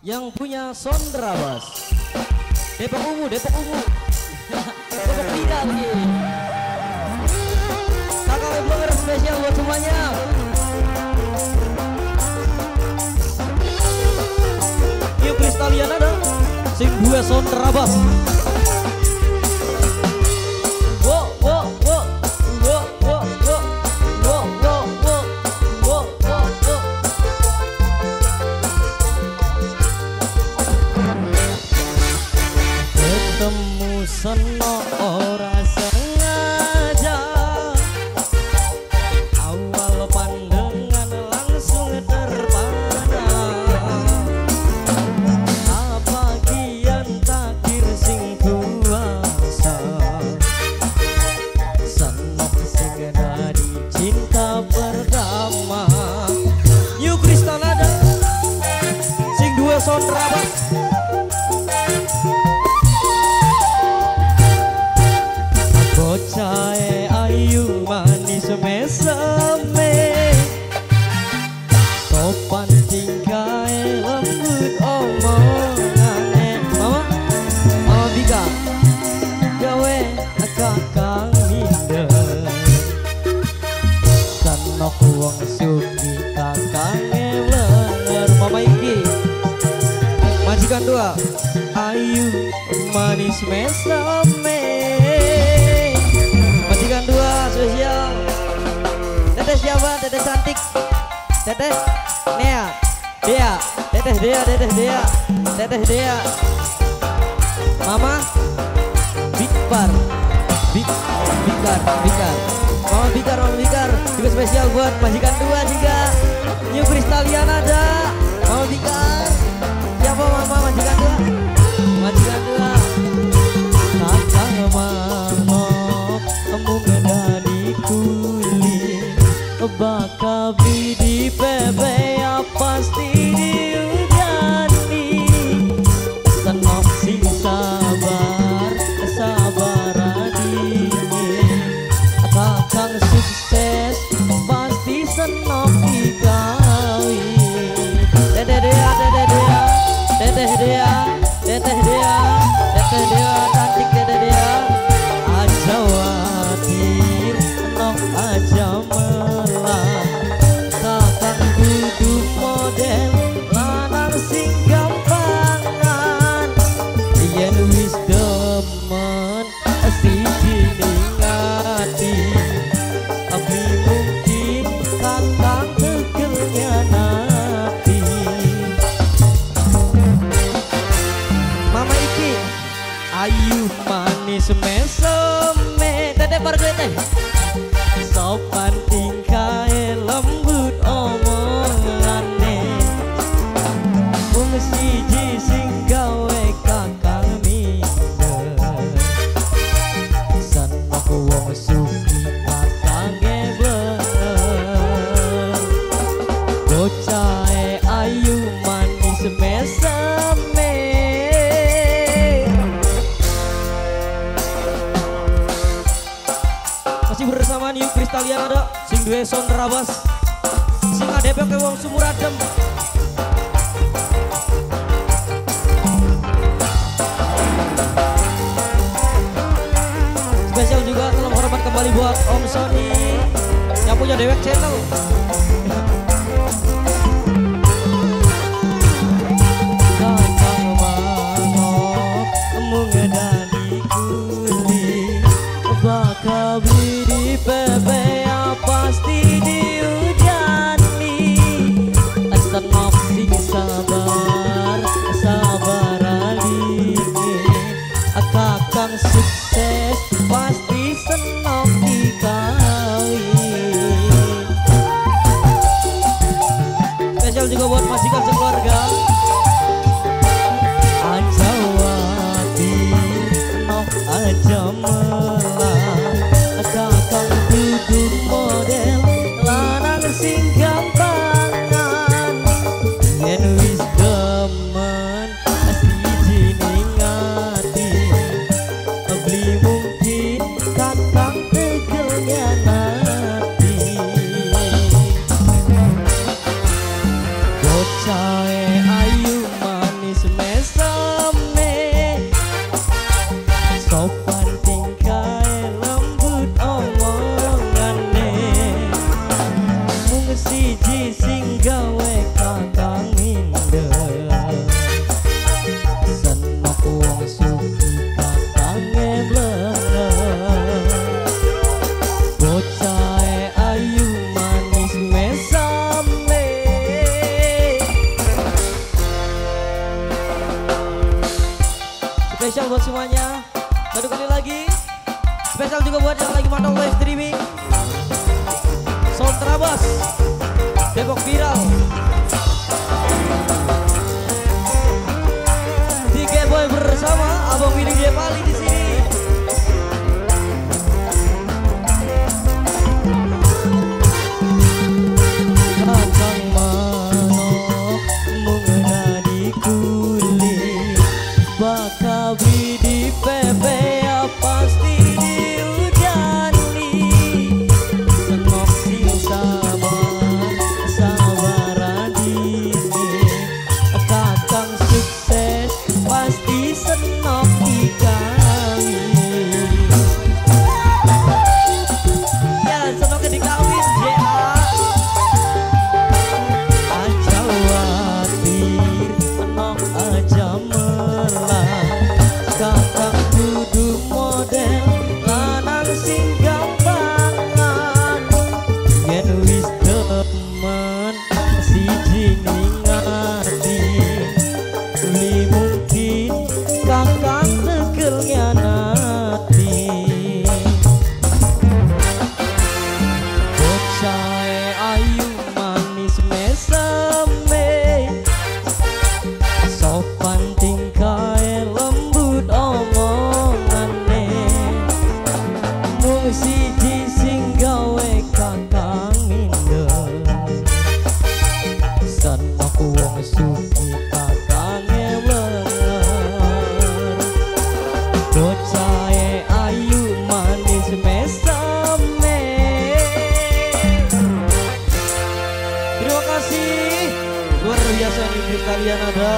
Yang punya Sondra Bas. Depok Ungu, Depok Ungu. Depok Tidak lagi. Kakak Blogger spesial buat semuanya. Yuk Kristalian ada. Sing duwe Sondra Bas. Wo wo wo wo wo wo wo wo wo wo wo wo. Ketemu seno ora sengaja, awal pandangan langsung terpana. Apa kian takdir sing kuasa, senok sing dadi cinta pertama. New Crystal ada sing duwe Sondra Bas. Bocahe ayu manis meseme, sopan tingkahe lembut omongane. Mama, Mama Bika gawe kakang minder, senok wong sugih kakange blenger. Mama iki majikan dua, ayu manis meseme. Majikan dua spesial. Teteh siapa? Teteh cantik. Teteh Nea, Dea, Teteh Dea, Teteh Dea, Teteh Dea. Mama Big Bar, Big Bikar, Bikar. Mama Bikar, Mama Bikar juga spesial buat majikan dua juga. New Kristalian ada. Mama Bikar. Siapa mama majikan dua? Majikan dua. Kakang manok mung dadi kuli, bakal di PBA pasti diujani. Senok sing sabar, sabar adine, kakang sukses pasti senok dikawin. Teteh Dea, Teteh Dea, Teteh Dea, Teteh Dea, Teteh Dea cantik Teteh Dea. Aja watir, nok aja melang, kakang duduk model lanang sing gampangan. Yen wis demen siji ning ati, abi mungkin kakang tegelnya nanti. Mama iki ayu manis meseme, teteh bar gue teh. Sopan tingkahe lembut omongane, mung siji sing gawe kakang minder, senok wong sugih kakange blenger. Bocahe ayu manis meseme. Masih bersama New Kristalian ada sing duwe Sondra Bas, sing ngadepe ke wong sumur adem. Spesial juga salam hormat kembali buat Om Sony yang punya Dewek Channel. Kakang manok mung dadi kuli, bakal di PBA pasti diujani. Senok sing sabar, sabar aline, kakang sukses pasti senok dikawin. Spesial juga buat majikan sekeluarga. Aja watir, nok aja melang, kakang duduk model lanang sing gampangan. Yen wis demen siji ning ati, beli mungkin kakang tegelnya nanti. Bocahe ayu manis Spesial buat semuanya. Satu kali lagi. Spesial juga buat yang lagi mantau live streaming. Sound Terabas Depok viral. Tiga Boy bersama Abang Willy Depali di sini. Kakang manok mengena di kulit, bakal beli di PPA pasti diujani. Senok sing sabar, sabaran dini, kakang sukses pasti senok dikawin. Ya senoknya dikawin ya. Aja khawatir, senok aja melang, kakang kudu model lanang sing gampangan. Yen wis demen siji ning ati, li mungkin kakang tegel nyanati. Bocahe ayu manis meseme, sopan tingkahe lembut omongane, mung siji sing gawe kakang minder, senok wong sugih kakange blenger. Bocahe ayu manis meseme. Terima kasih, luar biasa nih kalian ada.